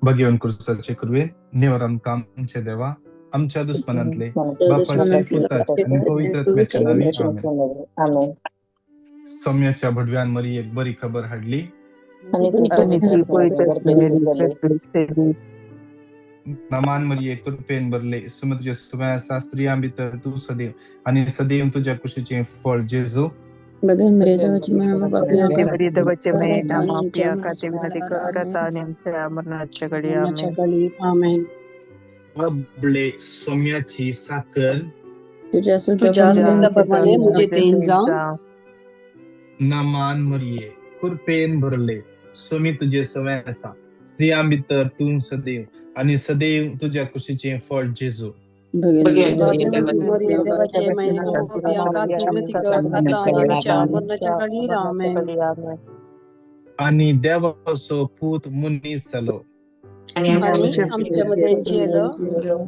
भगेवन कुर्साचे कुरवे निवर आमकां आमचे देवा आमच्या दुस्मनांतले बापाचे पुताचे आनी पवित्र आत्म्याच्या नांवी आमेन. आमेन. सौम्याच्या भडव्यान मरी एक बरी खबर हाडली. आनी तुमी पवित्र नमान मरिये कृपेन भरले, सुम तुजे सुव्या आसा, स्त्रियां भितर तूं सदैव आनी सदैव तुज्या कुशीचें फळ जेजू. देवाचे मे आमच्या विनंती कर आता आणि आमच्या मरणाच्या घडी. आमेन. अबळे सौम्याची साकर. तुझ्या सुताप्रमाणे मुझे तेन जावं. नमान मरिये कृपेन भरले, सुमी तुजे सवय आसा, स्त्रियां भितर तूं सदैव आनी सदैव तुज्या कुशीचें फळ जेजू. देवाचे विनंती कर आता आणि आमच्या मरणाच्या घडी. आमेन. आनी देवाचो पूत मनीस जालो. आणि आमच्या मध्ये जियेलो.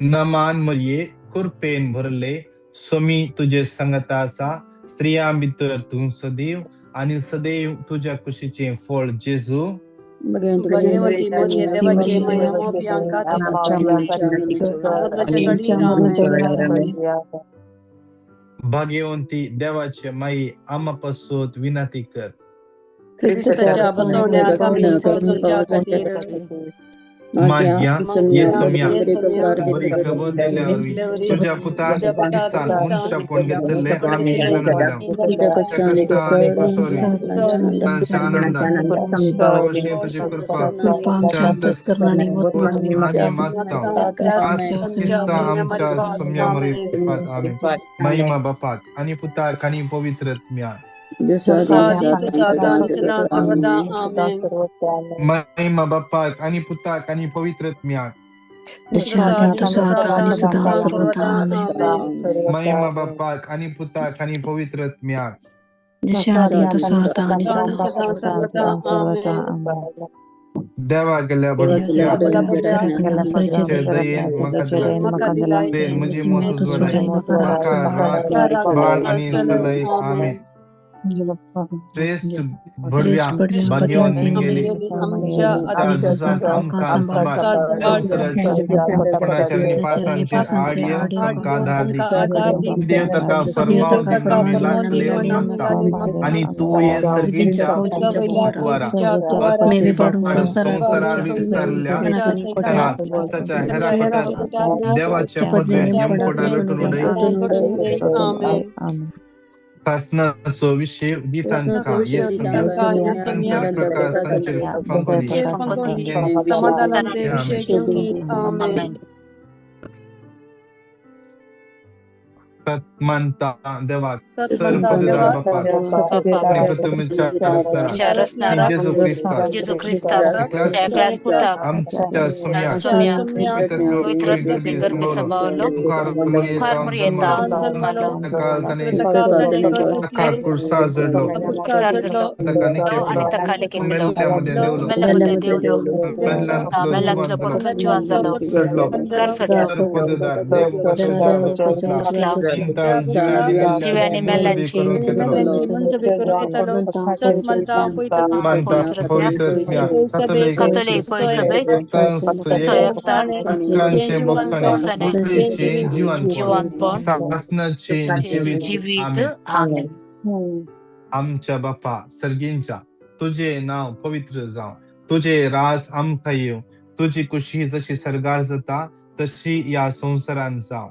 नमान मरिये कृपेन भरले, स्वामी तुजे संगता आसा, स्त्रियां भितर तूं सदैव आनी सदैव तुज्या कुशीचें फळ जेजू. भगवती मरिये देवाचे माया मरणाच्या घडी. आमेन. भाग्यवंती देवाचे माई, आमा पासत विनंती कर. क्रिस्ताच्या बसवण्याक आमी वचोवच्या खातीर. माग्या ये सोम्या बरी खबर दिल्या वरवीं तुज्या पुतान क्रिस्तान मनुष्यपण घेतिल्लें आमी जाणा जाल्या. कश्ट आनी कुसोरी तांच्या आनंदान अवश्य तुजी कृपा कृपा आमच्या अंतस्करणाने आमी मागता क्रिस्ता आमच्या सोम्या मरिफात. आमेन. महिमा बापाक आनी पुताक आनी पवित्र आत्म्याक. महिमा बापाक आनी पुताक आनी पवित्र आत्म्याक. आता आणि सदा सर्वदा. आमेन. महिमा बापाक आनी पुताक आनी पवित्र आत्म्याक. जशा आदी तसो आता आणि सदा सर्वदा. देवा गेल्या बडव्या दयेन म्हाका दिला तुवें म्हजी मौत उजवाडाय म्हाका राख बाळ आनी सलय. आमेन. श्रेष्ठ भडव्या भाग्यवान मिंगेली झुजांत आमकां सांबाळ, देवसराच्या निपासांचेर आड येवन आमकां आधार दी. देव ताका फरमाव दिवन आमी लागले मागता आनी तूं हे सर्गीच्या कुवारा संवसारार विस्तारल्या ताच्या हेरा कोटार देवाच्या पदव्यान यमकोटार लटून उडय. सासनाचो विशय दिसांका येसुम्या संतर प्रकाश तांचेर फांको दी. आमेन. मानता देवाक सर पदवीदार बापाक आनी तुमच्या रचणारा जेजू क्रिस्ताक जेजू क्रिस्ताक एकल्याच पुताक आमच्या सोम्याक पवित्र गर्भी सांबाळलो, मुखार मुरयेता जन्मलो, ताका कुर्सार जडलो, कुर्सार जडलो, ताका आनी निकेपलो, ताका निकेपलो, मेल्ल्या मदें देवलो, मेल्ल्या मदें देवलो, मेल्ल्यांतलो मेल्ल्यांतलो परतून जिवन जालो, चडलो, उगार चडलो, सर पदवीदार देव बसला, बसला, चिंतान जिव्या आनी मेल्ल्यांची मंजबी करून घेतलो. सत म्हणता मानता पवित्र आत्म्या कातोलीक कातोलीक पयसबे एकतांचो उदकांचे बोगसाणे मुळेचें जिवनपण जिवनपण सासनाचें जिवीत. जिवीत. आमेन. आमेन. आमच्या बापा सर्गींच्या, तुझे नांव पवित्र जावं, तुझे राज आमकां येवं, तुजी कुशी जशी सर्गार जाता तशी ह्या संवसारांत जावं.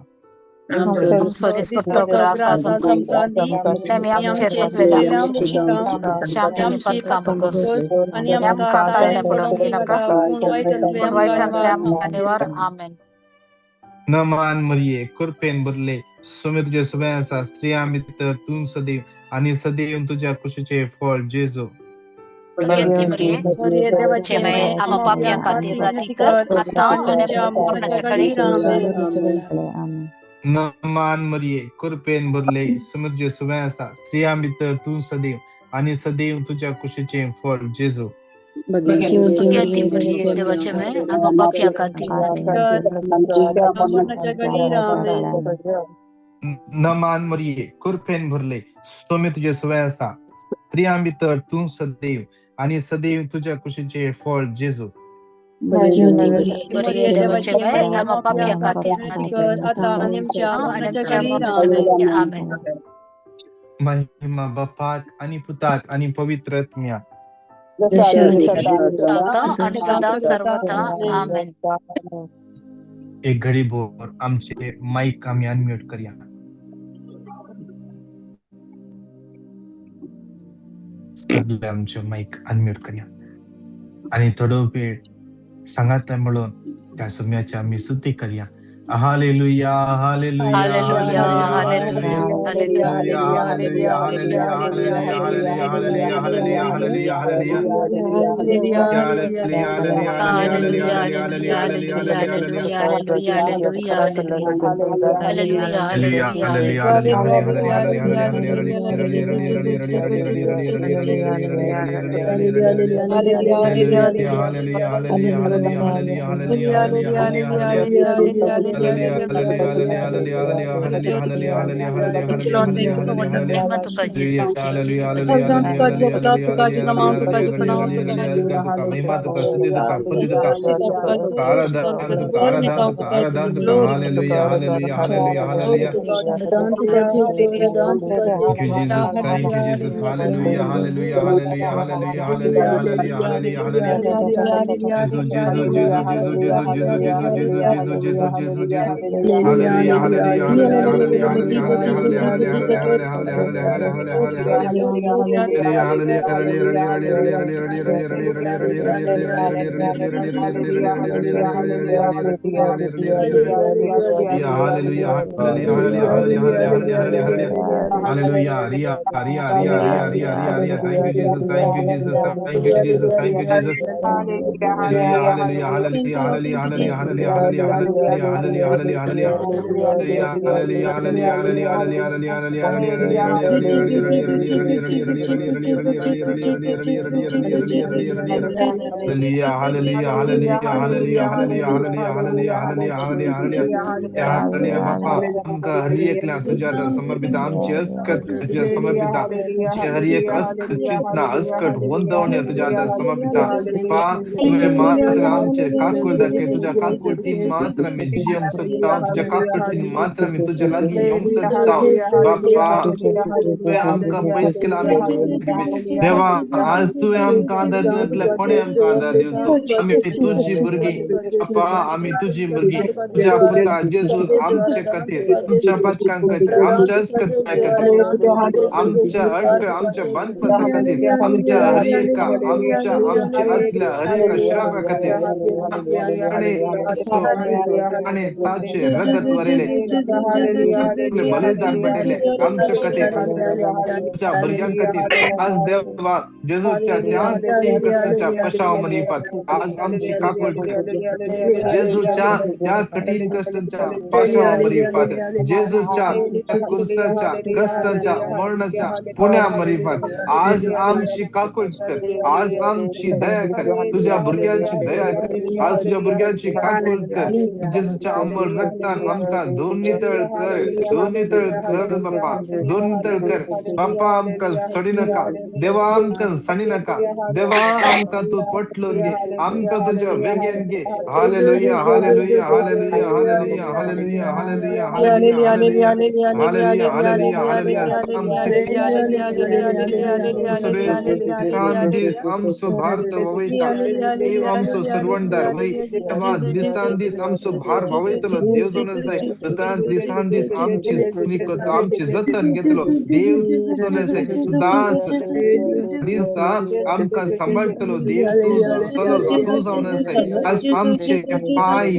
आमचो दिसपट्टो ग्रास आज आमकां दी, आमी आमचेर सोंपलेल्या आमची पदकां करूस, आनी आमकां ताळणे पडोवंक दिनाका, पूण वायटांतल्या आमकां निवार. आमेन. नमान मरिये कृपेन भरले, सुमे तुजे सुबे आसा, स्त्रियां भितर तूं सदैव आनी सदैव तुज्या कुशीचें फळ जेजू. भगवंती मरिये मरिये देवाचे माये, आम्हा पापयां खातीर विनंती कर आता आनी मरणाच्या घडी. आमेन. नमान मरिये कृपेन भरले, सुमे तुजे सुबे आसा, स्त्रियां भितर तूं सदैव आनी सदैव तुज्या कुशीचें फळ जेजू. भगवंती मरिये देवाचे माये, आम्हा पापयां खातीर विनंती कर मरणाच्या घडी. आमेन. नमान मरिये कृपेन भरले, सुमे तुजे सुबे आसा, स्त्रियां भितर तूं सदैव आनी सदैव तुज्या कुशीचें फळ जेजू. मरिये देवाचे मेर, आमकां पापयां खातीर विनंती कर आता आनी आमच्या मरणाच्या घडीर. आमेन. आमेन. महिमा बापाक आणि पुताक आणि पवित्र आत्म्याक. आता आणि सदा सर्वथा. आमेन. एक घडी भोर आमचे माईक आमी अनम्यूट करया. सगळे आमचे माईक अनम्यूट करया आणि थोडो वेळ सांगात म्हणून त्या सुम्याची आमी स्तुती करया. Hallelujah, hallelujah, hallelujah, hallelujah, hallelujah, hallelujah, hallelujah, hallelujah, hallelujah, hallelujah, hallelujah, hallelujah, hallelujah, hallelujah, hallelujah, hallelujah, hallelujah, hallelujah, hallelujah, महिमा तुका जेजू, जेजू तुका Hazdan तुका जपता तुका जमान तुका जपनाम तुका महिमा तुका, स्तुती तुका, बुद्धी तुका, सीता तुका आराधना तुका, आराधना तुका, आराधना तुका. Hallelujah, hallelujah, hallelujah, hallelujah. Thank you, Jesus. Thank you, Jesus. Hallelujah, hallelujah, hallelujah, hallelujah, hallelujah, hallelujah, hallelujah, hallelujah. Jesus, Jesus, Jesus, Jesus, Jesus, Jesus, Jesus, Jesus, Jesus, Jesus, Jesus, Jesus. Hallelujah, hallelujah, hallelujah, hallelujah, hallelujah, hallelujah, hallelujah, hallelujah, hallelujah, hallelujah, hallelujah, hallelujah. Hallelujah, hallelujah, hallelujah, hallelujah, hallelujah, hallelujah, hallelujah, hallelujah, hallelujah, hallelujah, hallelujah, hallelujah. Hallelujah. Ria, Ria, Ria, Ria, Ria, Ria, Ria. Thank you, Jesus. Thank you, Jesus. Thank you, Jesus. Thank you, Jesus. Hallelujah, hallelujah, hallelujah, hallelujah, hallelujah, hallelujah, hallelujah, hallelujah, hallelujah, hallelujah. Hallelujah, hallelujah, hallelujah, hallelujah, hallelujah, hallelujah, hallelujah, hallelujah, hallelujah, hallelujah, hallelujah, hallelujah, hallelujah, hallelujah, hallelujah, hallelujah. Hallelujah, बापा, आमकां हर एकल्या तुज्या आतां समर्पिता आमची अस्कत तुज्या समर्पिता, आमची हर एक ascot चिंतना, ascot वंदवण्या तुज्या आतां समर्पिता. पा, तुवें मात्र आमचेर काकूळ दाखय. तुज्या काकुळतीन मात्र आमी जियोंक शकता. तुज्या काकुळतीन मात्र आमी तुज्या लागीं येवंक शकता. बापा, तुवें आमकां पयस केला, आमी देवा, आज तुवें आमकां आदार दिनासल्यार कोणें आमकां आदार दिवचो? आमी तुजी भुरगीं बापा, आमी तुजी भुरगीं. तुज्या पुता जेजून आमचे खातीर, आमच्या पातकां खातीर, आमच्या अस्कताय खातीर, आमच्या अडकळ, आमच्या बांदपासा खातीर, आमच्या हर एका आमच्या आमच्या असल्या हर एका श्रापा खातीर ताणें ताणें ताचें रगत वरयलें, आपलें बलिदान पेटयलें आमच्या खातीर, तुज्या भुरग्यां खातीर. आज देवा, जेजूच्या त्या कठीण कश्टांच्या पशाव मरिफात आज आमची काकूट कर. जेजूच्या त्या कठीण कश्टांच्या पाशाव मरिफात, जेजूच्या त्या कुर्साच्या कश्टांच्या मरणाच्या पुण्या मरिफात आज आमची काकूट कर. आज आमची दया कर. तुझ्या भुरग्यांची दया कर. आज तुझ्या भुरग्यांची काकूट कर. जेजूच्या अमर रक्तान आमकां धुवन नितळ कर, धुवन नितळ कर बापा, धुवन नितळ कर बापा. आमकां सोडी नाका देवा, आमकां सणी नाका देवा. आमकां तूं पटलून घे, आमकां तुज्या वेगेन घे. Hallelujah, hallelujah, hallelujah, hallelujah, hallelujah, hallelujah, hallelujah, hallelujah, hallelujah, hallelujah, hallelujah. Psalm 60 Suresh, दिसान दीस आमचो भार तो व्हांवयता. देव आमचो सर्वणदार वय. तेव्हा दिसान दीस आमचो भार व्हांवयतलो देव जावन आसाय. सदां दिसान दीस आमची जतनी करता, आमची जतन घेतलो देव जावन आसाय. सदांच दिसा आमकां सांबाळटलो देव तूं चलो तूं जावन आसाय. आज आमचे पांय,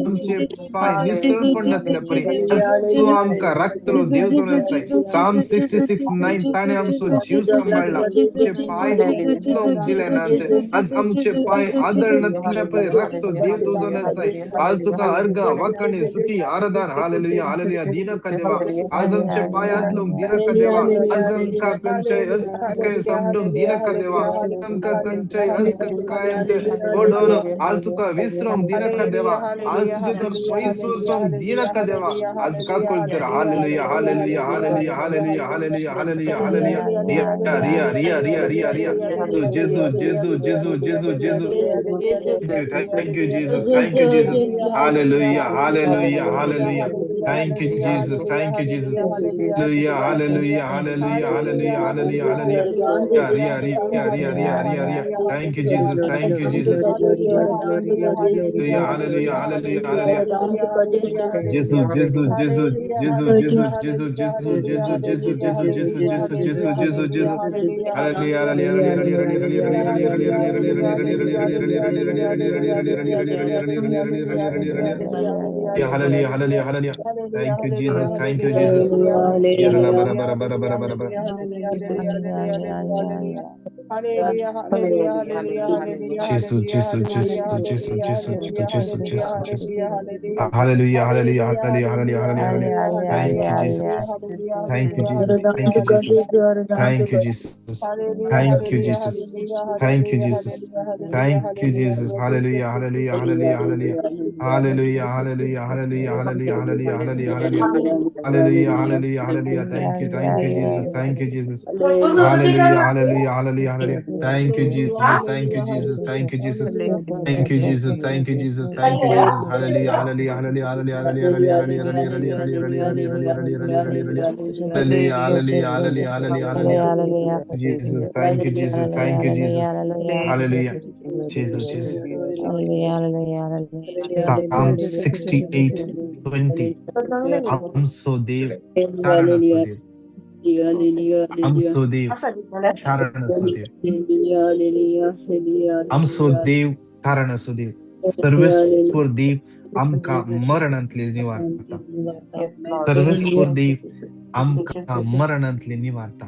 आमचे पांय निसळ पडनासले परी आज तूं आमकां राखतलो देव जावन आसाय. Psalm 66:9, ताणें आमचो जीव सांबाळला, आमचे पांय उखलोंक दिले नात. आज आमचे पांय आदळनातल्या परी राखचो देव तूं जावन आसाय. आज तुका अर्घां, वाखाणी, स्तुती, आराधन. Hallelujah, hallelujah. दिनाका देवा, आज आमचे पांय आदलोंक दिनाका देवा. आज आमकां खंयच्याय अस्कत संपा वांटूंक दिनाका देवा. तांकां खंयच्याय अस्ककायेंत पडोवन आज तुका विसरोंक दिनाका देवा. आज तुजे तर पयस वचोंक दिनाका देवा. आज काकुळ कर. Hallelujah, hallelujah, hallelujah, hallelujah, hallelujah, hallelujah, hallelujah. Riya Riya Riya Riya Riya Riya. जेजू जेजू जेजू जेजू जेजू. Thank you, Jesus. Thank you, Jesus. Hallelujah, hallelujah, hallelujah. Thank you, Jesus. Thank you, Jesus. Hallelujah, hallelujah, hallelujah, hallelujah, hallelujah, hallelujah. Riya Riya Riya Riya Riya Riya. Thank you, Jesus. Thank you, Jesus. Hallelujah, hallelujah, hallelujah, hallelujah. जेजू जेजू जेजू जेजू जेजू जेजू जेजू जेजू जेजू जेजू जेजू जेजू जेजू जेजू जेजू. Hallelujah, hallelujah, hallelujah, hallelujah, hallelujah, hallelujah, hallelujah, hallelujah, hallelujah, hallelujah. Thank you, Jesus. Thank you, Jesus. Bara bara bara bara bara. Jesus, Jesus, Jesus, Jesus, Jesus, Jesus, Jesus, Jesus. Hallelujah, hallelujah, hallelujah, hallelujah, hallelujah, hallelujah. Thank you, Jesus. Thank you, Jesus. Thank you, Jesus. Thank you, Jesus. Thank you, Jesus. Thank you, Jesus. Thank you, Jesus. Hallelujah, hallelujah, hallelujah, hallelujah. Hallelujah, hallelujah, hallelujah, hallelujah, hallelujah, hallelujah, hallelujah. Hallelujah, hallelujah, hallelujah. Thank you, Jesus. Thank you, Jesus. Hallelujah, hallelujah, hallelujah, hallelujah. Thank you, Jesus. Thank you, Jesus. Thank you, Jesus. Thank you, Jesus. Thank you, Jesus. Thank you, Jesus. Hallelujah, hallelujah, hallelujah, hallelujah, hallelujah, hallelujah, hallelujah, hallelujah, hallelujah, hallelujah, hallelujah, hallelujah, hallelujah, hallelujah, hallelujah, hallelujah. Jesus, thank you, Jesus. Thank you, Jesus. Hallelujah. Jesus, Jesus. Psalm 68:20. आमचो देव तारण असो देव. आमचो देव तारण असो देव. आमचो देव तारण असो देव. सर्वेस्पर देव आमकां मरणांतले निवारता. सर्वेस्पर देव आमकां मरणांतले निवारता.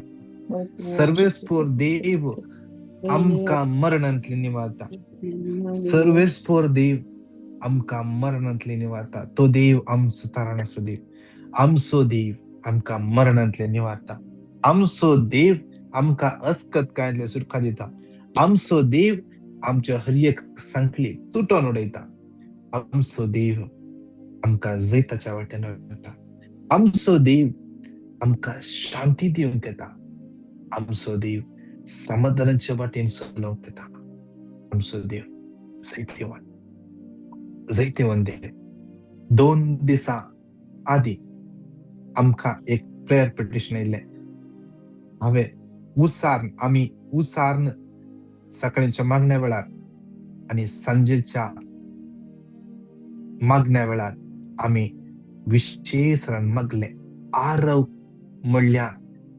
सर्वेस्पर देव आमकां मरणांतले निवारता. सर्वेस्पर देव आमकां मरणांतले निवारता. तो देव आमचो तारण असो देव. आमचो देव आमकां मरणांतले निवारता. आमचो देव आमकां अस्कतकायांतले सुटका दिता. आमचो देव आमच्या हर एक सांकली तुटोन उडयता. आमचो देव आमकां जैताच्या वाटेन व्हरता. आमचो देव आमकां शांती दिवंक येता. आमचो देव समाधानाच्या वाटेन चलोवंक येता. आमचो देव जैतिवंत, जैतिवंत देव. 2 दिसां आदी आमकां एक प्रेयर पिटिशन येयल्लें. हांवें उसार्न, आमी उसार्न सकाळच्या मागण्या वेळार आनी सांजेच्या मागण्या वेळार आमी विशेष मागले. आरव म्हणल्या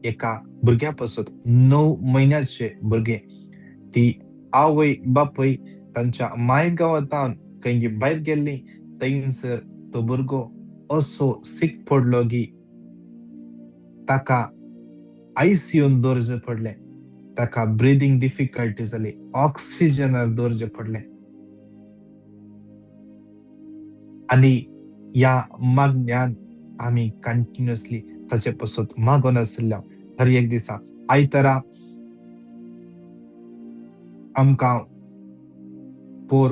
एका भुरग्या पासून 9 म्हयन्याचे भुरगें, ती आवय बापूय तांच्या माय गांवांत खंय भायर गेल्ली. थंयसर तो भुरगो असो सीक पडलो की ताका आयसीयून दवरचें पडलें. ताका ब्रिदींग डिफिकल्टी जाली, ऑक्सिजनार दवरचें पडलें. आनी ह्या मागण्यान आमी कंटिन्युअसली ताचे पासून मागून आशिल्ल्या हर एक दिसा. आयतारा आमकां पोर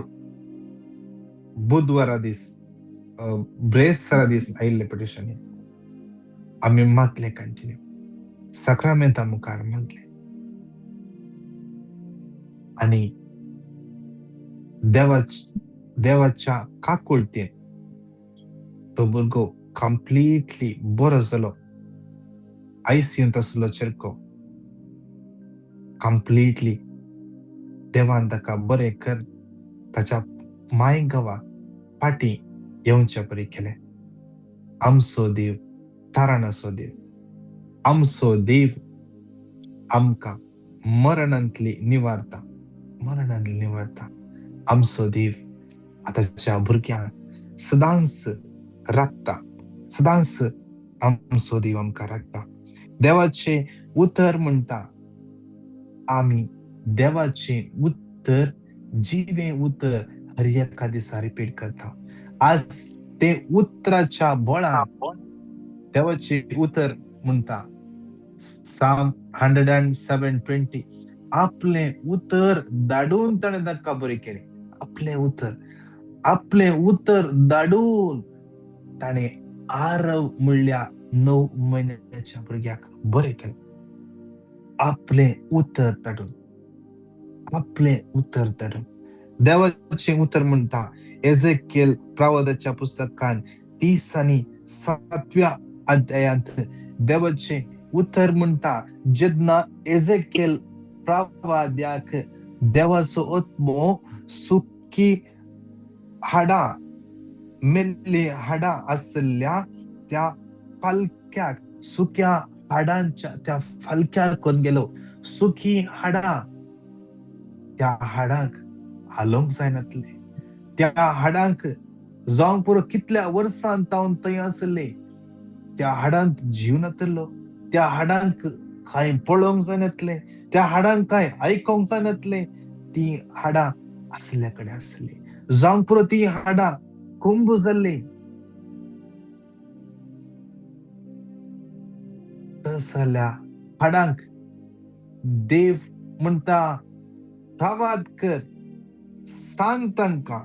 बुधवारा दीस ब्रेस्तारा दीस आयिल्ले पिटिशन. आमी मागले कंटिन्यू साक्रामेंता मुखार मागले आनी देवाच्या काकुळतेन तो भुरगो कंप्लिटली बरो जालो. आयसीयूंत आसलो चेरको कंप्लिटली देवान ताका बरें कर ताच्या माय गांवा फाटीं येवच्या परी केलें. आमचो देव तारण असो देव. आमचो देव आमकां मरणांतली निवारता, मरणांतली निवारता. आमचो देव आतांच्या भुरग्यांक सदांच राखता, सदांच आमचो देव आमकां राखता. देवाचें उतर म्हणटा, आमी देवाचें उतर जिवें उतर हर एका दिसा रिपीट करता. आज ते उतराच्या बळान देवाचें उतर म्हणटा, Psalm 107:20, आपलें उतर धाडून ताणें तांकां बरें केलें. आपलें उतर, आपलें उतर धाडून ताणें आरव म्हणल्या 9 म्हयन्याच्या भुरग्याक बरें केलें. आपलें उतर धाडून, आपलें उतर धाडून. देवाचें उतर म्हणटा एजेकियल प्रवादाच्या पुस्तकान 37व्या अध्यायांत देवाचें उतर म्हणटा, जेन्ना एजेकियल प्रवाद्याक देवाचो आत्मो सुकी हाडां, मेल्ली हाडां आशिल्ल्या त्या फालक्याक, सुक्या हाडांच्या त्या फालक्याक करून गेलो. सुकी हाडां, त्या हाडांक हालोवंक जायनातले. त्या हाडांक जावंक पुरो कितल्या वर्सां तावन थंय आसले, त्या हाडांत जीव नातलो, त्या हाडांक कांय पळोवंक जायनातले, त्या हाडांक कांय आयकोंक जायनातले. ती हाडां आसल्या कडेन आसली, जावंक पुरो ती हाडां कुंभ जाल्ली. तसल्या हाडांक देव म्हणटा, प्रवाद कर, सांग तांकां,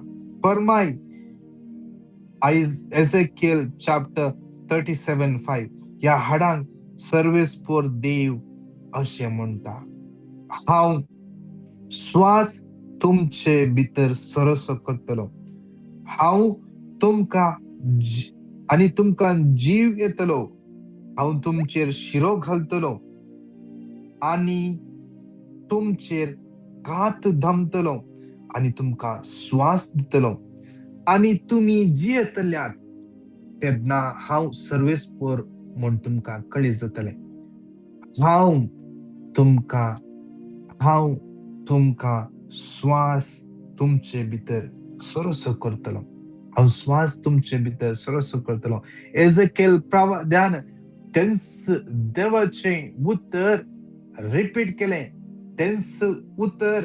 फरमाय. एजेकियल चॅप्टर 37:5, ह्या हाडांक सर्वेस्पोर देव अशें म्हणटा, हांव श्वास तुमचे भितर सरसो करतलो, हांव तुमकां आनी तुमकां जीव येतलो, हांव तुमचेर शिरो घालतलो आनी तुमचेर कात धमतलो आनी तुमकां श्वास दितलो आनी तुमी जियेतल्यात तेन्ना हांव सर्वेस्पोर म्हूण तुमकां कळीत जातलें. हांव तुमकां श्वास तुमचे भितर सरसो करतलो, हांव श्वास तुमचे भितर सरसो करतलो. एजेकियल प्रवाद्यान तेंच देवाचें उतर रिपीट केलें, तेंच उतर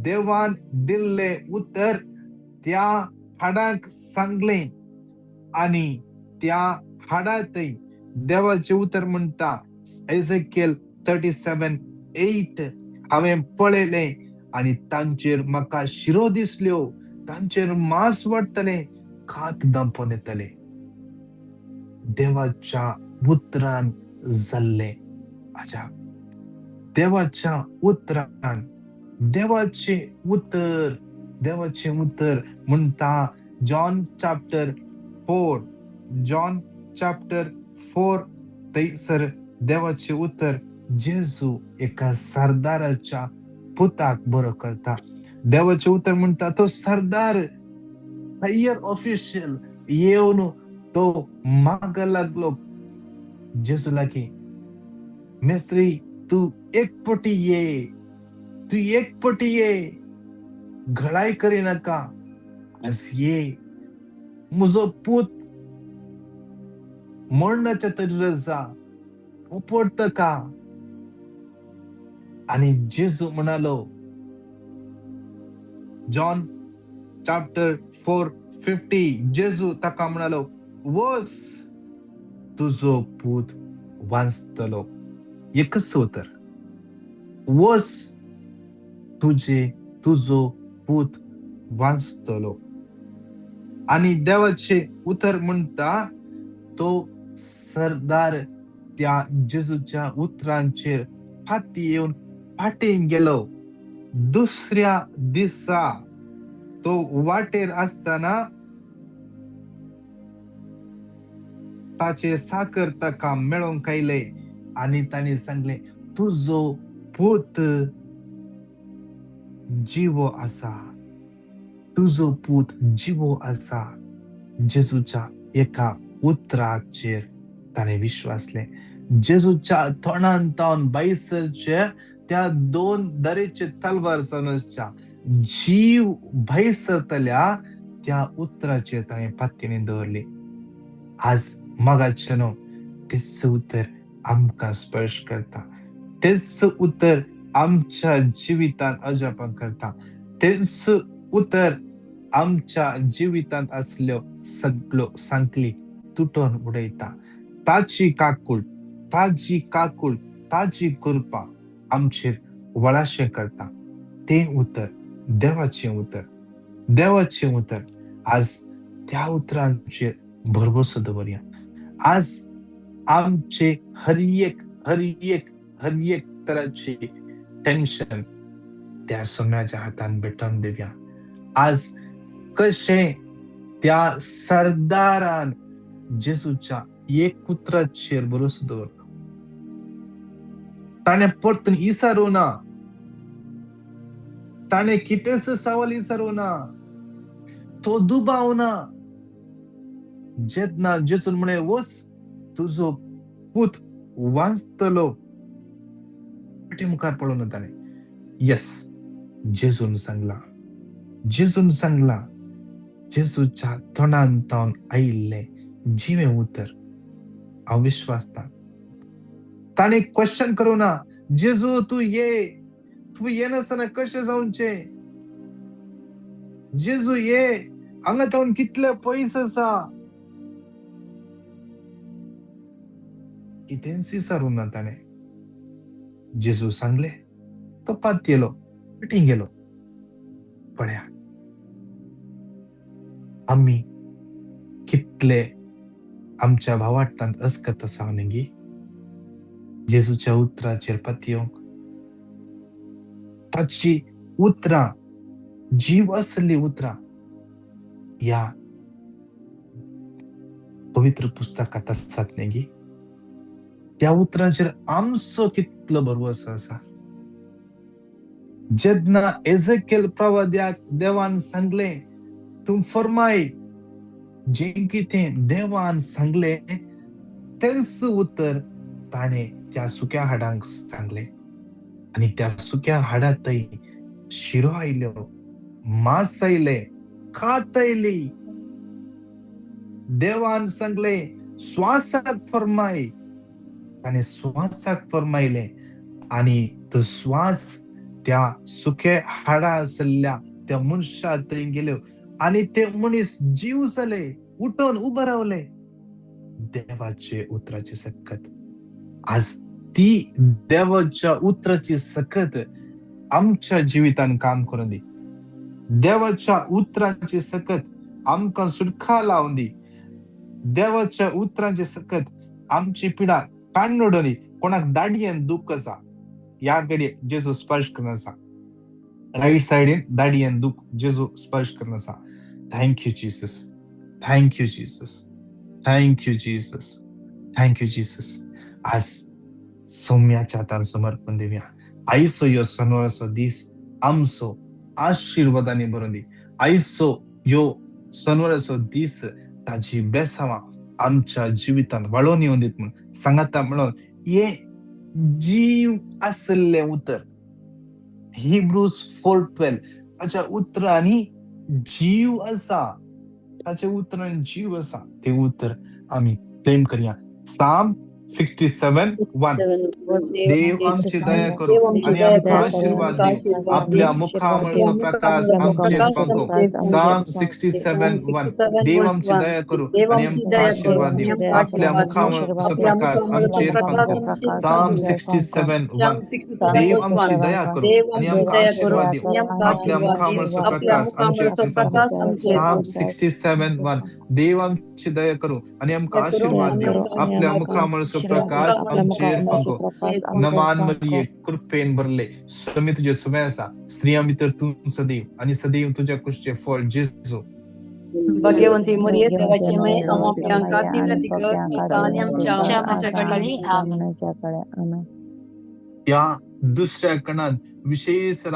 देवान दिल्लें उतर त्या हाडांक सांगलें आनी त्या हाडांतय देवाचें उतर म्हणटा एजेकियल 37:8, हांवें पळयलें आनी तांचेर म्हाका शिरो दिसल्यो, तांचेर मांस वाडटलें, कात दांपोन येतले. देवाच्या उतरान जाल्लें अजाप, देवाच्या उतरान, देवाचें उतर, देवाचें उतर म्हणटा जॉन चॅप्टर 4, जॉन चॅप्टर 4 थंयसर देवाचें उतर जेजू एका सरदाराच्या पुताक बरो करता. देवाचें उतर म्हणटा तो सरदार हायर ऑफिशियल येवन तो माग लागलो जेजू लागीं, मेस्त्री तूं एक पटी ये, तूं एक पटी ये, घळाय करिनाका, आज ये, म्हजो पूत मरणाच्या तरी आसा, उपडटा का. आनी जेजू म्हणालो, जॉन चॅप्टर 4:50, जेजू ताका म्हणालो, वस, तुजो पूत वांचतलो. एकच उतर, वस, तुजो पूत वांचतलो. आनी देवाचें उतर म्हणटा तो सरदार त्या जेजूच्या उतरांचेर फाटी येवन फाटीं गेलो. दुसऱ्या दिसा तो वाटेर आसतना ताचे साकर ताका मेळोवंक आयले आनी तांणी सांगलें, तुजो पूत जिवो आसा, तुजो पूत जिवो आसा. जेजूच्या एका उतराचेर ताणें विश्वासलें. जेजूच्या तोंडान तावन भायसरचे त्या 2 दरेचे तलवार जावन जीव भायसरतल्या त्या उतराचेर ताणें पातयेणी दवरली. आज मागाचें न्हू तेच उतर आमकां स्पर्श करता, तेच उतर आमच्या जिवितांत अजापां करता, तेच उतर आमच्या जिवितांत आसल्यो सगळ्यो सांकली तुटोवन उडयता. ताची काकूळ, ताची काकूळ, ताची कृपा आमचेर वळाशें करता. तें उतर देवाचें उतर, देवाचें उतर. आज त्या उतरांचेर भरवसो दवरया. आज आमचे हर एक हर एक हर एक तराचे टेन्शन त्या सोम्याच्या हातान भेटोवन दिवया. आज कशें त्या सरदारान जेजूच्या एक उतराचेर भरोसो दवरलो, ताणें परतून इसारू ना, ताणें कितेंच सवाल इसारू ना, तो दुबाव ना. जेन्ना जेजून म्हळें वच तुजो पूत वांचतलो, फाटी मुखार पळोवना ना ताणें. येस, जेजून सांगला, जेजून सांगला. जेजूच्या तोंडान तावन आयिल्लें जिवें उतर हांव विश्वासता. ताणें क्वेश्चन करूं ना, जेजू तूं ये, तूं येनासतना कशें जावचें, जेजू ये, हांगा तावन कितले पयस आसा, कितेंच विचारूं ना ताणें. जेजू सांगले, तो पातयेलो, फाटीं गेलो. पळया आमी कितले आमच्या भावार्थांत अस्कत आसा न्ही जेजूच्या उतराचेर पातयेवंक. ताची उतरां जीव आसली उतरां ह्या पवित्र पुस्तकांत आसात न्ही. त्या उतरांचेर आमचो कितलो भरवसो आसा. जेन्ना एजेकेल प्रवाद्याक देवान सांगलें तूं फरमाय, जें कितें देवान सांगलें तेंच उतर ताणें त्या सुक्या हाडांक सांगलें. आनी त्या सुक्या हाडांतय शिरो आयल्यो, मांस आयलें, कात आयली. देवान सांगलें स्वासाक फरमाय, ताणें स्वासाक फरमायलें आनी तो स्वास त्या सुके हाडा आशिल्ल्या त्या मनशा थंय गेल्यो आनी ते मनीस जीव जाले, उठून उबे रावले. देवाचे उतराची सकत आज ती देवाच्या उतराची सकत आमच्या जिवितान काम करून दी. देवाच्या उतरांची सकत आमकां सुटका लावन दी. देवाच्या उतरांची सकत आमची पिडा काडून उडोवन दी. कोणाक दाडयेन दुख आसा, ह्या घडये जेजू स्पर्श करून आसा. रायट सायडीन दाडयेन दुख जेजू स्पर्श करून आसा. Thank you Jesus, thank you Jesus, thank you Jesus, thank you Jesus. आज सोम्याच्या हातान समर्पण दिवया. आयचो ह्यो सनवाराचो दीस आमचो आशिर्वादांनी भरून दी. आयचो ह्यो सनवाराचो दीस ताजी बेसांवां आमच्या जिवितांत वाळोवन येवन दीत म्हूण सांगाता. म्हणून हे जीव आसलें उतर हिब्रूज 4:12 ताच्या उतरांनी जीव आसा, ताच्या उतरांनी जीव आसा. ते उतर आमी क्लेम करया. साम 67:1 देव आमची दया करू आणि आमकां आशीर्वाद दिवं, आपल्या मुखामळचो प्रकाश आमचेर फांको. साम 67:1 देव आमची दया करू आणि आमकां आशीर्वाद दिवं, आपल्या मुखामळचो प्रकाश आमचेर फांको. साम 67:1 देव आमची दया करू आणि आमकां आशीर्वाद दिवं, आपल्या मुखामळचो प्रकाश आमचेर फांको. साम 67:1 देव आमची दया करू आणि आमकां आशीर्वाद दिवं, आपल्या मुखामळचो प्रकाश आमचेर फांको. नमान मरिये, कृपेन भरले, स्वामी तुझे सुमे आसा, स्त्रियां भितर तूं सदैव आणि सदैव तुझ्या कुशचे फळ जेजू. भाग्यवंती मरिये, देवाची माई, आम्हा पाप्यांका विनंती कर आता आणि आमच्या मरणाच्या घडी. आमेन. त्या दुसऱ्या कणान विशेष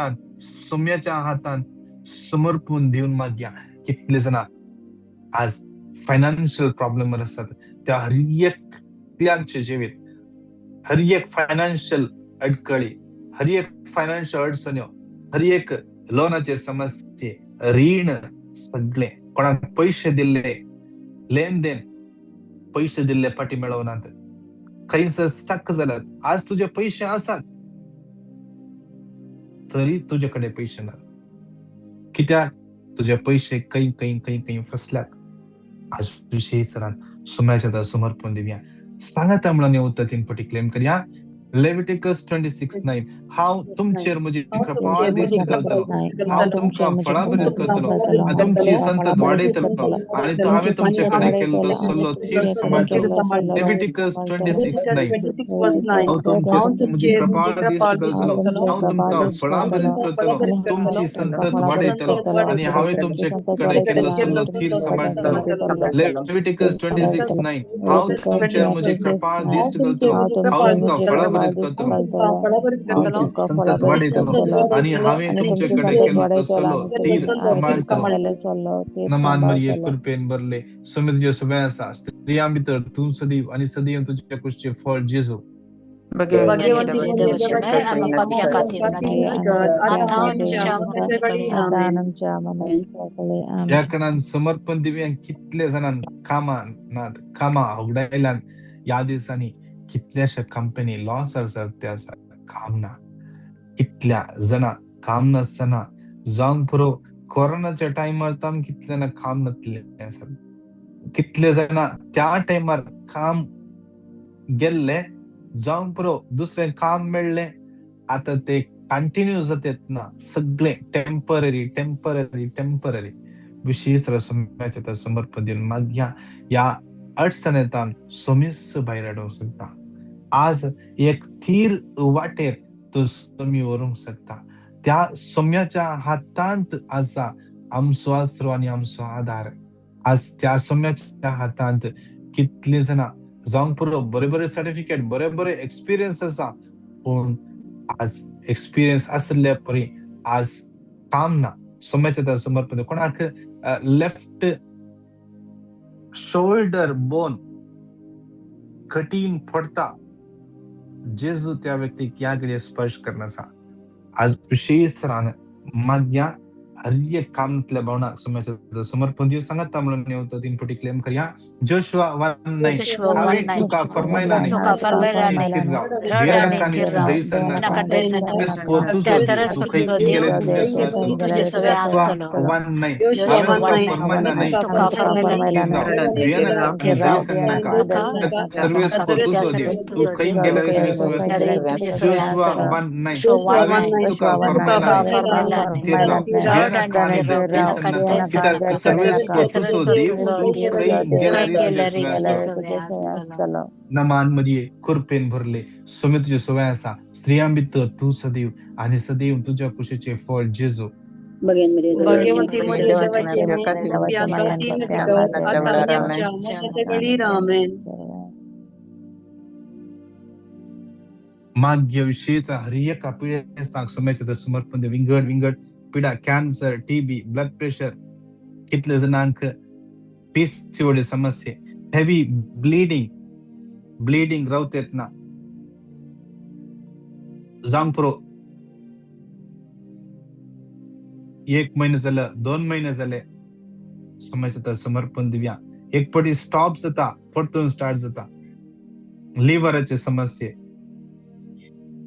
सोम्याच्या हातान समर्पून दिवन मागया. कितले जाणां आज फायनान्शियल प्रॉब्लेम आसात, त्या हर एकल्यांचे जिवीत हर एक फायनान्शियल अडकळी, हर एक फायनान्शियल अडचण्यो, हर एक लोनाचे समस्ये, रीण, सगळे कोणाक पयशे दिल्ले लेन then पयशे दिल्ले फाटी मेळोवनात, खंयसर स्टक जाल्यात. आज तुजे पयशे आसात तरी तुजे कडेन पयशे ना, कित्याक तुजे पयशे खंय खंय खंय खंय फसल्यात. आज विशेष सरान सुम्याच्या समर्पण दिवया. सांगाता म्हणून उतर तीन पटी क्लेम करया. लेविटिकस 26:9 हांव तुमचेर म्हजी कृपा दिश्ट घालतलो, हांव तुमकां फळां भरीत करतलो आनी तुमची संतत वाडयतलो आनी हांवें तुमचे कडेन केल्लो सल्लो थीर सांबाळटलो. लेविटिकस 26:9 हांव तुमचेर म्हजी कृपा दिश्ट घालतलो, हांव तुमकां फळां भरीत करतलो, तुमची संतत वाडयतलो आनी हांवें तुमचे कडेन केल्लो सल्लो थीर सांबाळटलो. लेविटिकस 26:9 हांव तुमचेर म्हजी कृपा दिश्ट घालतलो, हांव तुमकां फळां भरीत करतलो, तुमची संतत वाडयतलो आनी हांवें तुमचे कडेन केल्लो सल्लो थीर सांबाळटलो. नमान मरिये कृपेन भरले, स्वामी तुजे सुबें आसा, स्त्रियां भितर तूं सदैव आनी सदैव तुज्या कुशीचें फळ जेजू. भाग्यवंती मरिये देवाची माये, आम्हा पाप्यांखातीर विनंती कर आता आणि आमच्या मरणाच्या वेळी. आमेन. ह्या कारणान समर्पण दिव्यांक कितले जाणांक कामां नात, कामां उगडायल्यान ह्या दिसांनी कितल्याश्या कंपनी लॉस ते आसा, काम ना. कितल्या जाणां काम नासतना जावंक पुरो कोरोनाच्या टायमार ताम कितले जाणां काम नासलें आसा, कितले जाणां त्या टायमार काम गेल्ले जावंक पुरो दुसरें काम मेळ्ळें, आतां ते कंटिन्यू जातात ना, सगळे टेंपररी टेंपररी टेंपररी. विशेष रसम्याच्या समर्पण दिवन मागया ह्या अडचणेंतल्यान सोमीस भायर हाडूंक शकता. आज एक थीर वाटेर तो सोमी व्हरूंक शकता. त्या सोम्याच्या हातांत आसा आमचो आसरो आनी आमचो आदार. आज त्या सोम्याच्या हातांत कितले जाणां जावंक पुरो बरे बरे सर्टिफिकेट, बरे बरे एक्सपिरियन्स आसा, पूण आज एक्सपिरियन्स आशिल्ले परी आज काम ना. सोम्याच्या समर्पण कोणाक लेफ्ट शोल्डर बोन कठीण पडता, जेजू त्या व्यक्तीक ह्या घडये स्पर्श करना आसा. आज विशेष रान मागया हर एक कामांतल्या भावनाक सोम्याच्या समर्पण दिवन सांगता म्हणून येवता 3 पटी क्लेम करया. जोशुआ 1:9 हांवें तुका फरमायला न्ही, थीर राव, भियेनाका आनी धैर्य नाका, तुजो देव तूं खंय गेल्यार तुजे सुवें आसतलो. जोशुआ 1:9 हांवें तुका फरमायला न्ही, थीर राव, भियेनाका आनी धैर्य नाका, सर्वेस्पर तुजो देव तूं खंय गेल्यार तुजे सुवें आसतलो. जोशुआ 1:9 हांवें तुका फरमायला न्ही, थीर राव, भियेनाका आनी धैर्य नाका, कित्याक सर्वेस्पर तुजो देव तूं खंय गेल्यार तुजे सुवें आसतलो. नमान मरिये कृपेन भरले, स्वामी तुजे सुवें आसा, स्त्रियां भितर तूं सदैव आनी सदैव तुज्या कुशीचें फळ जेजू. भाग्यवंती मरिये देवाची माये, आम्हा पाप्यांखातीर विनंती कर आता आणि आमच्या मरणाच्या वेळी. आमेन. माग्य विशेष हर एका पिडेस्तांक सोम्याचें समर्पण दिवन विंगड विंगड पिडा, कॅन्सर, टीबी, ब्लड प्रेशर, कितले जाणांक पीसीओडी समस्या, हेवी ब्लिडींग, ब्लिडींग रावत येतना जावंक पुरो 1 महिने जाले, 2 महिने जाले, सोम्याचें समर्पण दिवया. एक पटी स्टॉप जाता, परतून स्टार्ट जाता. लिव्हराचे समस्ये,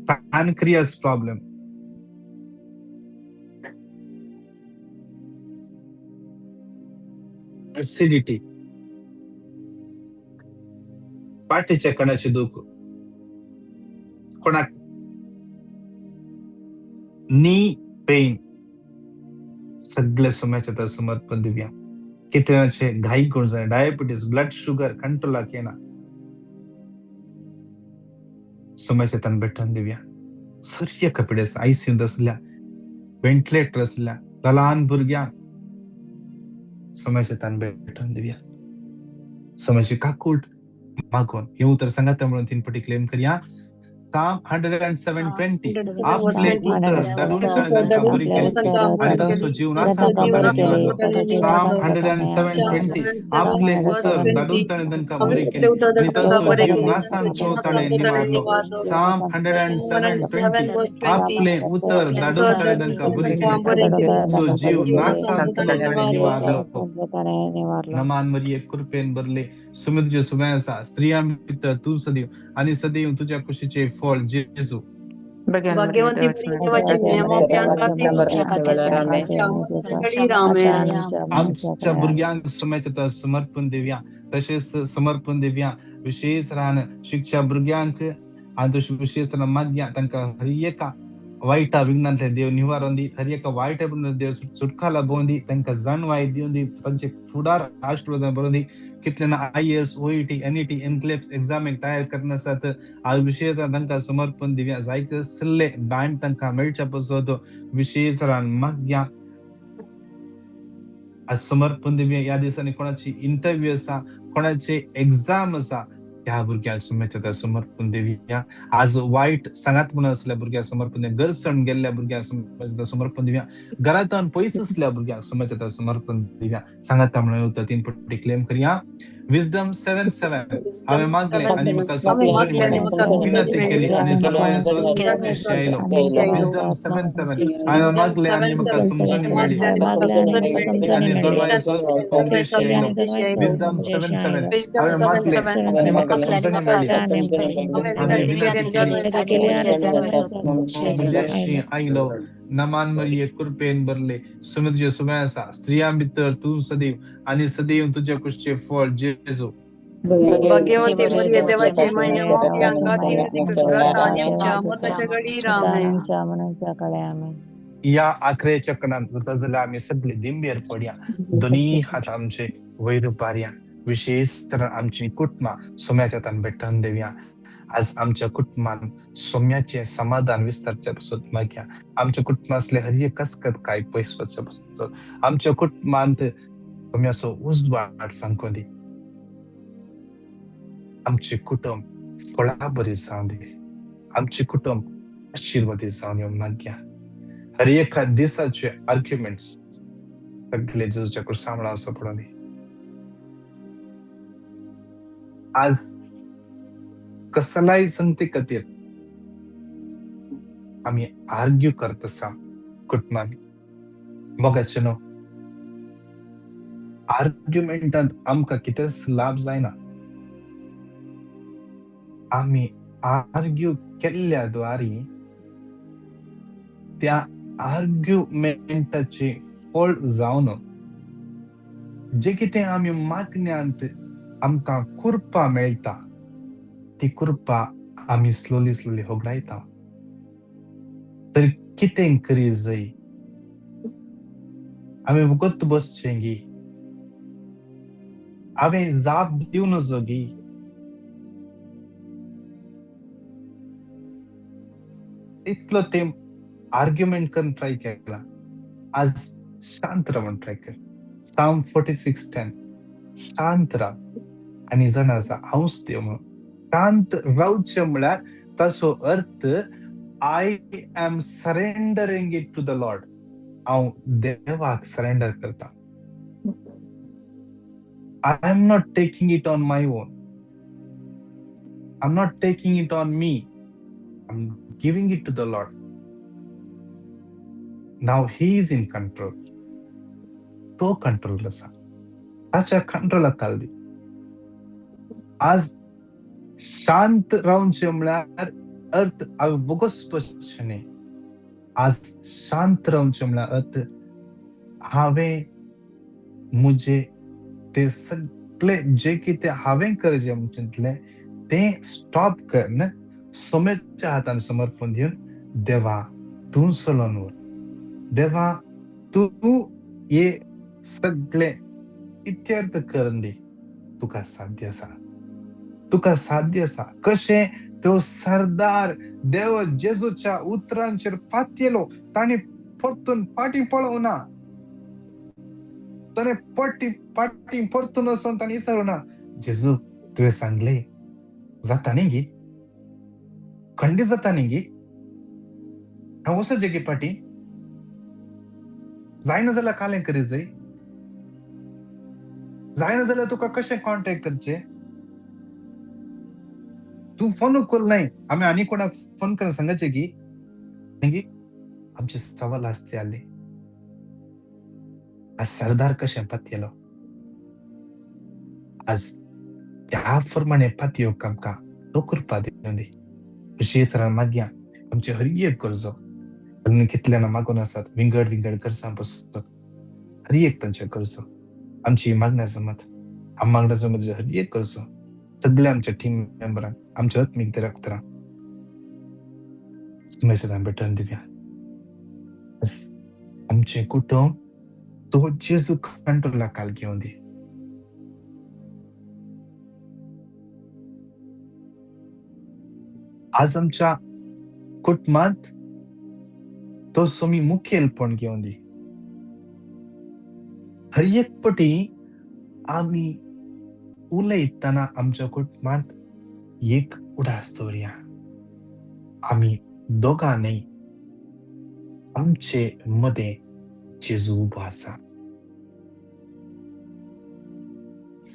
पॅनक्रियास प्रॉब्लेम, ऍसिडिटी, पाठीच्या कणाची दूख, कोणाक नी पेन, सगळे सोम्याच्या तर समर्पण दिवया. कितल्याचे घाई करून जाय, डायबिटीज, ब्लड शुगर कंट्रोलाक येना, सोम्याच्या तान भेटून दिवया. सूर्य कपडे आयसीयूंत आसल्या, व्हेंटिलेटर आसल्या ल्हान भुरग्यांक सोम्याच्या तान भेटून दिवया. सोम्याची काकूट मागून हे उतर सांगात म्हणून 3 पटी क्लेम करया. Psalm 107:20 आपले उतर धाडून ताणें तांकां बरी केली आनी तांचो जीव नासांत ताणें निवारलो. Psalm 107:20 आपले उतर धाडून ताणें तांकां बरी केली आनी तांचो जीव नासांत ताणें निवारलो. Psalm 107:20 आपले उतर धाडून ताणें तांकां बरी केली तांचो जीव नासांत ताणें निवारलो. नमान मरिये कृपेन भरले, स्वामी तुजे सुवें आसा, स्त्रियां भितर तूं सदैव आनी सदैव तुज्या कुशीचें फळ जेजू. भाग्यवंती मरिये देवाची माये, आम्हा पाप्यांखातीर विनंती कर आमेन. आमच्या भुरग्यांक सोम्याच्या समर्पण दिवया, तशेंच समर्पण दिवया. विशेष रान शिकच्या भुरग्यांक आनी तशें विशेश मागया तांकां हर एका वायटा विघ्नांतले देव निवारण दी, हर एका वायट देव सुटका लाबोवन दी, तांकां जाणवाय दिवन दी, तांचे फुडार आशीर्वादान भरून दी. कितले ना IELTS, OET, NET, NCLEX एग्जामीक तयार करना आसात, आज विशेश तांकां समर्पण दिवया. जायते सल्ले बँड तांकां मेळच्या पासत विशेश मागया आज समर्पण दिवया. ह्या दिसांनी कोणाची इंटरव्यू आसा, कोणाचे एग्जाम आसा, ह्या भुरग्यांक सुमेच्या समर्पण दिवया. आज वायट सांगात म्हणून असल्या भुरग्यांक समर्पण दिवया, गरसण गेल्ल्या भुरग्यांक सुमेच्या समर्पण दिवया, घरांत पयस असल्या भुरग्यांक सुमेच्या समर्पण दिवया. सांगाता म्हणून 3 पट्टी क्लेम करया. विजडम 7:7 हांवें मागलें आनी म्हाका समजणी मेळ्ळी, विनंती केली आनी जाणवायेचो उद्देश आयलो. विजडम 7:7 हांवें मागलें आनी म्हाका समजणी मेळ्ळी आनी जाणवायेचो उद्देश आयलो. विजडम 7:7 हांवें मागलें आनी म्हाका समजणी मेळ्ळी आनी विनंती केली उद्देश आयलो. नमान मरिये कृपेन भरले, सुमद्य सुमे आसा, स्त्रियां भितर तूं सदैव आनी सदैव तुज्या कुशचे फळ जेजू. भाग्यवती मरिये देवाचे माये, आमकां विनंती कर आता आनी आमच्या मरणाच्या घडीर. आमेन. ह्या आखरेच्या कणांत जाता जाल्यार आमी सगळे दिंबेर पडया, दोनी हात आमचे वयर पारया. विशेश तर आमची कुटुंबां सोम्याच्या हातान भेटोवन दिवया. आज आमच्या कुटुंबान सोम्याचें समाधान विस्तारच्या पासत मागया. आमच्या कुटुंबांतले हर एक कसकत काय पयस वचच्या पासत आमच्या कुटुंबांत सोम्याचो उजवाड फांकोवन दी. आमचें कुटुंब फळाबरी जावं दी, आमचें कुटुंब आशिर्वादी जावन दी मागया. हर एका दिसाचे आर्ग्युमेंट्स सगळे जेजूच्या कुर्सा असो पडून दी. आज कसलाय संगती खातीर आमी आर्ग्यू करत आसा कुटुंबान. मोगाचे न्हू, आर्ग्युमेंटांत आमकां कितेंच लाभ जायना. आमी आर्ग्यू केल्ल्या द्वारी त्या आर्ग्युमेंटाचे फळ जावन जे कितें आमी मागण्यांत आमकां कृपा मेळटा, ती कृपा आमी स्लोली स्लोली होगडायता. तर कितें करी जाय, आमी वगत बसचें गी, हांवें जाप दिवं नजो गी, इतलो तें आर्ग्युमेंट करून ट्राय केला. आज शांत रावन ट्राय कर. Psalm 46:10 शांत राव आनी जाणा आसा हांवच देव म्हणून. शांत रावचें म्हळ्यार ताचो अर्थ I am surrendering it to the Lord. हांव देवाक सरेंडर करता. I am not taking it on my own, I am not taking it on me, I am giving it to the Lord. Now he is in control. तो control आसा, ताच्या कंट्रोलाक घाल दी. आज शांत रावचें म्हळ्यार अर्थ हांवें बोगस बसचें न्ही. आज शांत रावचें म्हळ्यार अर्थ हांवें म्हजे ते सगळे जे कितें हांवें करचें म्हूण चिंतलें तें स्टॉप करून सोम्याच्या हातान समर्पण दिवन देवा तूं चलोवन व्हर, देवा तूं हे सगळे इत्यर्थ करून दी, तुका साध्य आसा, तुका साध्य आसा. कशें तो सरदार देव जेजूच्या उतरांचेर पातयेलो, ताणें परतून फाटीं पळोवना, ताणें फाटीं परतून वचून ताणें विचारूना, जेजू तुवें सांगलें जाता न्ही गी, खंडीत जाता न्ही गी, हांव वचचें गी फाटीं, जायना जाल्यार कालें करीत जाय, जायना जाल्यार तुका कशें कॉन्टेक्ट करचें, तूं फोन कर नाय, आमी आनी कोणाक फोन करून सांगचें की न्ही. आमचे सवाल आसते आसले. आज सरदार कशें पातयेलो, आज त्या प्रमाणे पातयोक आमकां तो कृपा दिवन दी. विशेश मागया आमचे हर एक गरजो कितल्याना मागून आसात, विंगड विंगड गरजां पसत हर एक तांचे गरजो आमची मागण्या जमत, आम मागण्या जमत हर एक गरजो सगळे आमच्या टीम मेंबरांक, आमच्या आत्मीक दरक्तरांक तुमी सदां भेटून दिवया. आमचें कुटुंब तो जेजू कंट्रोला खाल घेवन दी. आज आमच्या कुटुंबांत तो सोमी मुखेलपण घेवन दी. हर एक पटी आमी उलयतना आमच्या कुटुंबांत एक उडास दवरया, आमी दोगां न्हय, आमचे मदें जेजू उबो आसा.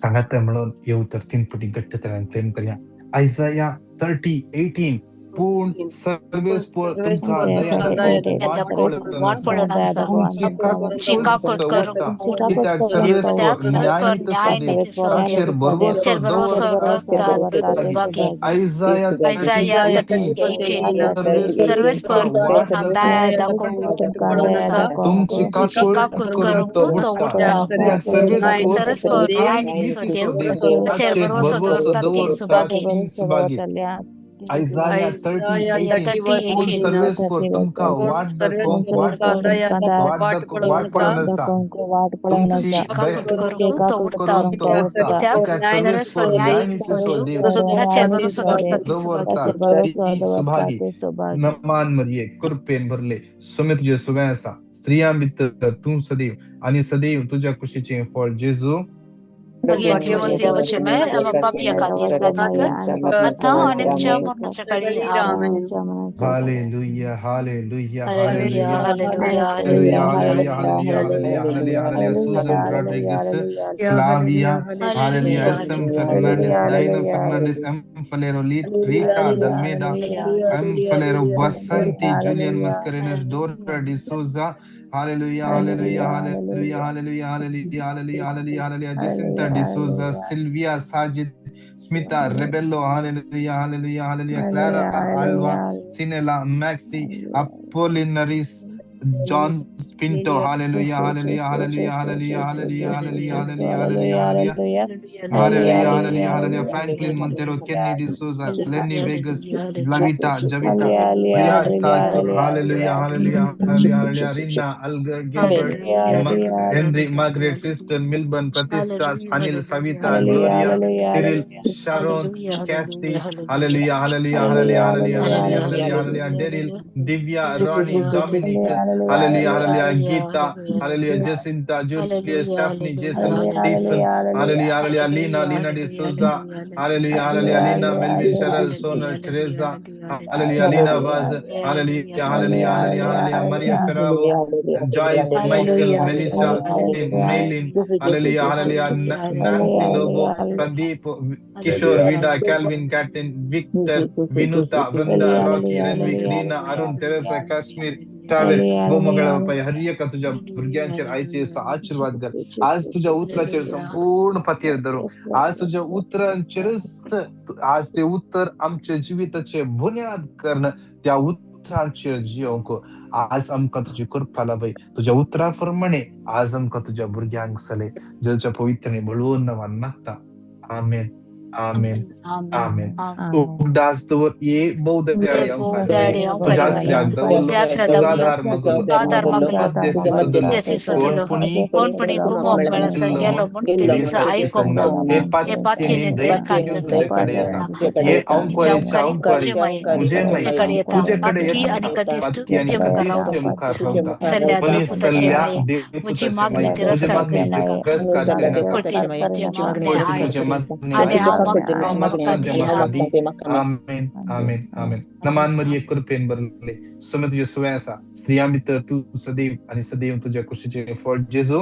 सांगात म्हणून हे उतर तीन पटी घट्ट तरेन क्लेम करया. आयजाया 30:18 पूण सर्वेस्पर तुमकां दया वाट पडून आसा, तुमची काकूट करूंक कित्याक सर्वेस्पर न्यायनीती सोदेव, ताचेर भरवंसो दवरता. आयजाया 30:18 सर्वेस्पर तुमकां दया दाखोवंक, तुमची काकूट करूंक करूंक तो तो उठता, उठता. कित्याक सर्वेस्पर सर्वेस्पर न्यायनीती न्यायनीती सोदेव, सोदेव, ताचेर ताचेर भरवंसो भरवंसो दवरता ती दवरता सुभागी. ती सुभागी. आयजाया 30:18 पूण 30:18 सर्वेस्पर तुमकां वाट दाखोवंक वाट वाट पडून आसा, तुमची काकूट करूंक तो उठता, करूंक तो उठता, कित्याक कित्याक सर्वेस्पर सर्वेस्पर न्यायनीती न्यायनीती सोदेव, सोदेव, ताचेर भरवंसो दवरता ती दवरता सुभागी. ती सुभागी. नमान मरिये कृपेन भरले, सुमे तुजे सुवें आसा, स्त्रियां भितर तूं सदैव आनी सदैव तुज्या कुशीचें फळ जेजू. भाग्यवंती मरिये देवाची माय, आमकां पापयां खातीर विनंती कर, आतां आनी आमच्या मरणाच्या काळी. आमेन. Hallelujah, hallelujah, hallelujah, hallelujah, hallelujah, hallelujah, hallelujah, hallelujah, hallelujah, hallelujah. Susan Rodrigues, Flavia, hallelujah, S M Fernandes, Diana Fernandes, M Faleiro, Rita Dalmeida, M Faleiro, Vasanthi, Julian Mascarenhas, Dora D'Souza, hallelujah, hallelujah, hallelujah, hallelujah, hallelujah, hallelujah, hallelujah, hallelujah. Jacinta D'Souza, Sylvia Sajid, Smita Rebello, hallelujah, hallelujah, hallelujah. Clara Alva, Sinela Maxi, Apollinaris, John Pinto, hallelujah, hallelujah, hallelujah, hallelujah, hallelujah, hallelujah, hallelujah, hallelujah, hallelujah. Hallelujah, hallelujah, hallelujah. Franklin Montero, Kenny D'Souza, Lenny Vegas, Lavita, Javita, Priya Thakur, hallelujah, hallelujah, hallelujah, hallelujah. Rina, Algar, Gilbert, Henry, Margaret, Kristen, Milburn, Pratista, Anil, Savita, Gloria, Cyril, Sharon, Cassie, hallelujah, hallelujah, hallelujah, hallelujah, hallelujah, hallelujah, hallelujah. Daryl, Divya, Ronnie, Dominic, hallelujah, hallelujah, Geeta, hallelujah, Jacinta, Julia, Stephanie, Jason, Stephen, hallelujah, hallelujah, Lena, Lena D'Souza, hallelujah, hallelujah, Lena, Melvin, Cheryl, Sonal, Teresa, hallelujah, Lena Vaz, hallelujah, hallelujah, hallelujah, hallelujah, Maria Ferrao, Joyce, Michael, Melissa, Maylin, hallelujah, hallelujah, Nancy Lobo, Pradeep, Kishore, Vida, Calvin, Katin, Victor, Vinuta, Vrinda, Rocky, Renwick, Reena, Arun, Teresa, Kashmir, Travel, गोमगळ बापाय, हर एका तुझ्या भुरग्यांचेर आयचे आशीर्वाद घाल. आज तुझ्या उतराचेर संपूर्ण फातीर धरू, आज तुझ्या उतरांचेरच, आज ते उत्तर आमच्या जिविताचे बुन्याद करण, त्या उतरांचेर जियोंक आज आमकां तुजी कृपा लाभय. तुझ्या उतरा प्रमाणे आज आमकां तुझ्या भुरग्यांक सले जेच्या पवित्रने बळवून नांवान मागता. आमेन, आमेन, आमेन. उगडास दवर ये बहुदयाळी आमकां तुझ्या आसऱ्याक दवरलो, तुजो आधार मागलो, मध्यस्थी सोदलो, कोणपणी हे पातयेने धैर्य घेवन तुजे कडेन येता, हे अंकुराचे अंकुरी मुझे माई तुजे कडेन येता, पातकी आनी कदीच मुखार रावता. मनीस सल्ल्या देव माई तुझे मागणी तिरस्कार करिनाका, पडती तुझे मागणी आमेन, आमेन, आमेन. नमान मरिये कृपेन भरले, सुमे तुजे सुवें आसा, स्त्रियां भितर तूं सदैव आनी सदैव तुज्या कुशीचें फळ जेजू.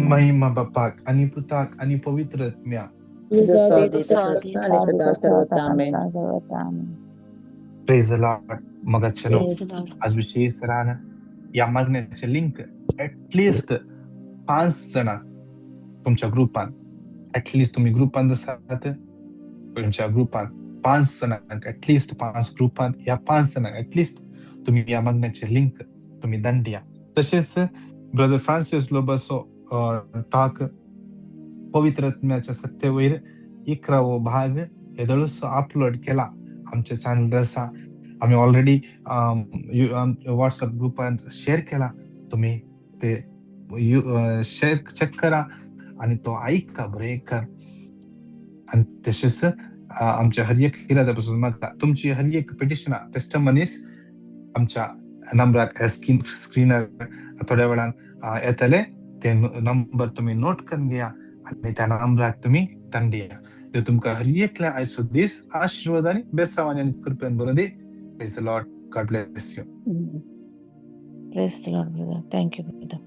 महिमा बापाक आनी पुताक आनी पवित्र आत्म्या. Praise the Lord. मगाचेनो आज विशेष रान ह्या मागण्याचे लिंक ऍटलिस्ट 5 जाणां तुमच्या ग्रुपान, ऍटलिस्ट तुमी ग्रुपान आसात, तुमच्या ग्रुपान 5 जाणांक, ऍटलिस्ट 5 ग्रुपान ह्या 5 जाणांक ऍटलिस्ट तुमी ह्या मागण्याचे लिंक तुमी धाडया. तशेंच ब्रदर फ्रांसीस लोबाचो टाक पवित्र आत्म्याच्या सत्तेवयर 11वो भाग येदोळूच अपलोड केला आमच्या चॅनल आसा. आमी ऑलरेडी व्हॉट्सअप ग्रुपान शेअर केला. तुम्ही ते शेअर चेक करा आणि तो ऐका बरे कर. आणि तशेंच आमच्या हर एक इराद्या मागता तुमची हर एक पिटिशनां, टेस्टमनीस आमच्या नंबराक स्क्रीनार थोड्या वेळान येतले. ते नंबर तुम्ही नोट करून घेया आणि त्या नंबराक तुम्ही तंडिया. देव तुमकां हर एकल्या आयचो दीस आशिर्वाद आनी बेसावानी आनी कृपेन भरून दी. Praise the Lord. God bless you. Praise the Lord, brother. Thank you, brother.